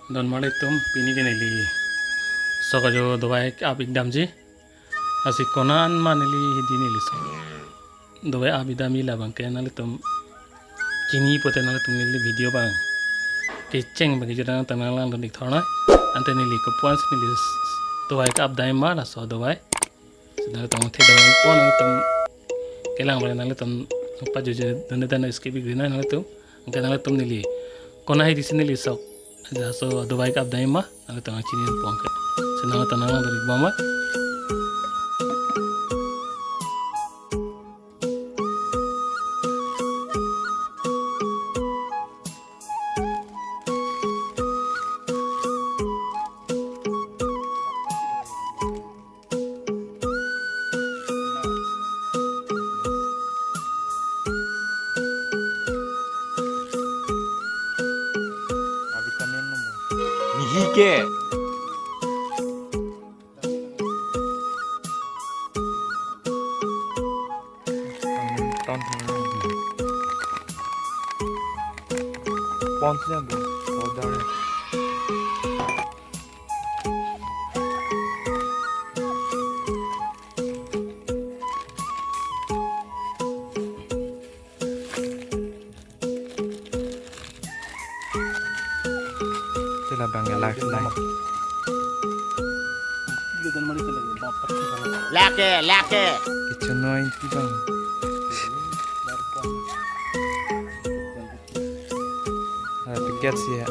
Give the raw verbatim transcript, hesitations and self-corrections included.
Don marli atum, pini ke neli sok ajo dawai ke-ap ik damji. Lasi konat ma neli hidi neli sok dawai ap ik damji labang ke nanglitum chini pote nanglitum neli video abang kecheng abang kejut nangtum nanglang dun ik thornoi. Ante neli kopuan si neli s-, s-, dawai ke-ap dam ma laso dawai. Si nanglitum thek dam pon nanglitum kelang bang nanglitum pajutjut dun dan skip ik ri nang nanglitum. Anke nanglitum neli konat hidi si neli sok laso dawai ke-ap dam ma nanglitum chini pon ke. Si nanglitum nanglang dun ik bom ma. Nihi ke. Ton. Pon siya bo. Order. Sila bang ya live na. Lake, lake. Kechenoi ti bang. Ada tiket sih ya.